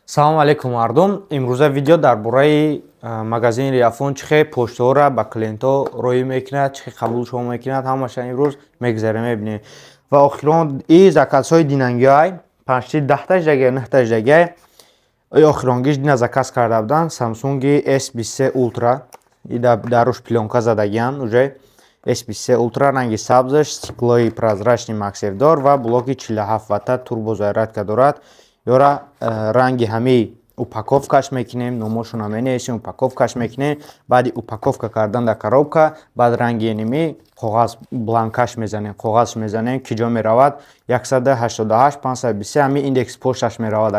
Салому алейкум, мардум. Имрӯза видео дар бораи магазини Риафон, чӣ хел почтаҳоро ба клиентҳо роҳӣ мекунад, чӣ хел қабулшон мекунад, ҳамаша имрӯз мегузарем, мебинем. Ва охирон и заказҳои динангиҳай, панҷти 10-та ждагия, 9-та ждагия. И охиронгиш дина заказ карда буданд Samsung S23 Ultra. И дар руш плёнка задагиан уже. S23 Ultra, ранги сабзаш, стеклои прозрачный MagSafe-дор ва блоки 47 ватта, турбозарядка дорад. Ёра ранги ҳамаи упаковкаш мекунем, номошона менависем, упаковкаш мекунем. Баъди упаковка кардан дар коробка, баъд ранги ними коғаз бланкаш мезанем, коғазш мезанем, ки ҷо меравад: 188 523, ҳамин индекс пошташ меравад.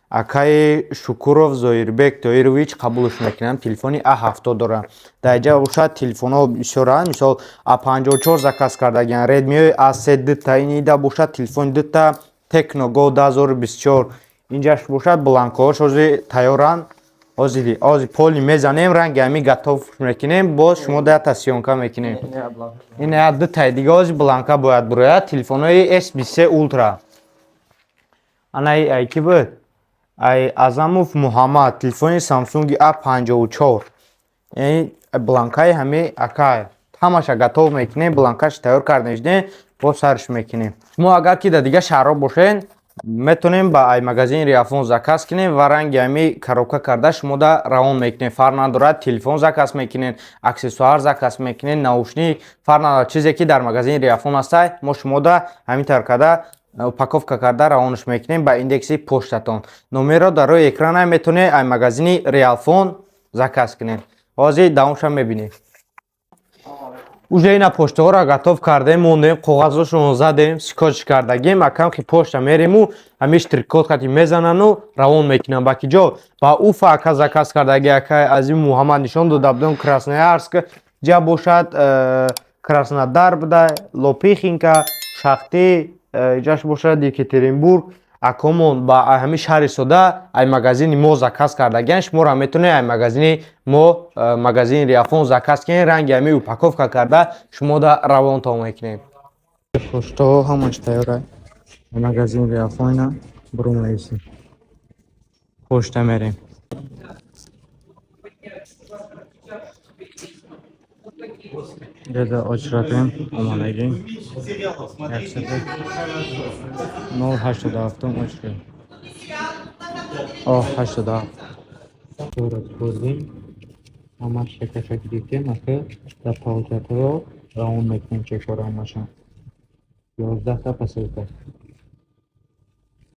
Акаи Шукуров Зоирбек Тоирович қабулш мекунам. Телефони А70 дорам. Дар инҷа бошад, телефонҳо бисёранд. Мисол, А54 заказ кардагиан, Redmi A3 дута, инида бошад телефони дута, Tecno Go 2024. Инҷаш бошад, бланкаҳош ҳозир тайёранд. Ҳозир поли мезанем, ранги ҳамин готов мекунем, боз шумо дата съёмка мекунем. Ин я дутаи дига ҳозир бланка бояд бурояд. Телефонҳои S23 Ultra. Анаи ай ки буд? Ай Азамов Муҳаммад, телефони Samsung A54. Яъне бланкаи ҳамин акай. Ҳамаша готов мекунем, бланкаш тайёр карда шудем, боз сарш мекунем. Шумо агар ки дар дигар шаҳрҳо бошед, метавонем ба ай магазини Риафон заказ кунем ва ранги ҳами коробка карда шумода равон мекунем. Фарқ надорад, телефон заказ мекунед, аксессуар заказ мекунед, наушник, фарқ надорад, чизе ки дар магазини Риафон ҳастай, мо шумода ҳамин тавр карда, упаковка карда равонаш мекунем ба индекси поштатон. Номерро дар рӯи экрана, метавонед ай магазини Реалфон заказ кунед. Ҳозир давомша мебинем. Уже ина почтаҳоро готов кардем, мондем, коғазошонро задем, скотч кардагем. Акам ки почта мерему, ҳамин штрих-код қати мезанану равон мекунам. Ба ки ҷо? Ба Уфа ака заказ кардаги, акай Азим Муҳаммад, нишон дода будем. Красноярск ҷа бошад, Краснодар буда, Лопихинка, Шахты, ҷаш бошад Екатеринбург. Акомон ба ҳамин шаҳри сода ай магазини мо заказ кардагиан. Шуморо метавонед ай магазини мо, магазини Риафон, заказ кунед, ранги ҳамин упаковка карда шумода равонтон мекунем. Поштаҳо ҳамаш тайёра. Магазини Риафон ина бурумаиси. Почта мерем. Деда очратем омадагӣ. 087-ум очрат. О, 87. Сурат. Ҳамаш чекаша гирифтем, ака дар получатҳо равон мекунем чекҳоро ҳамаша. 11-та посылка.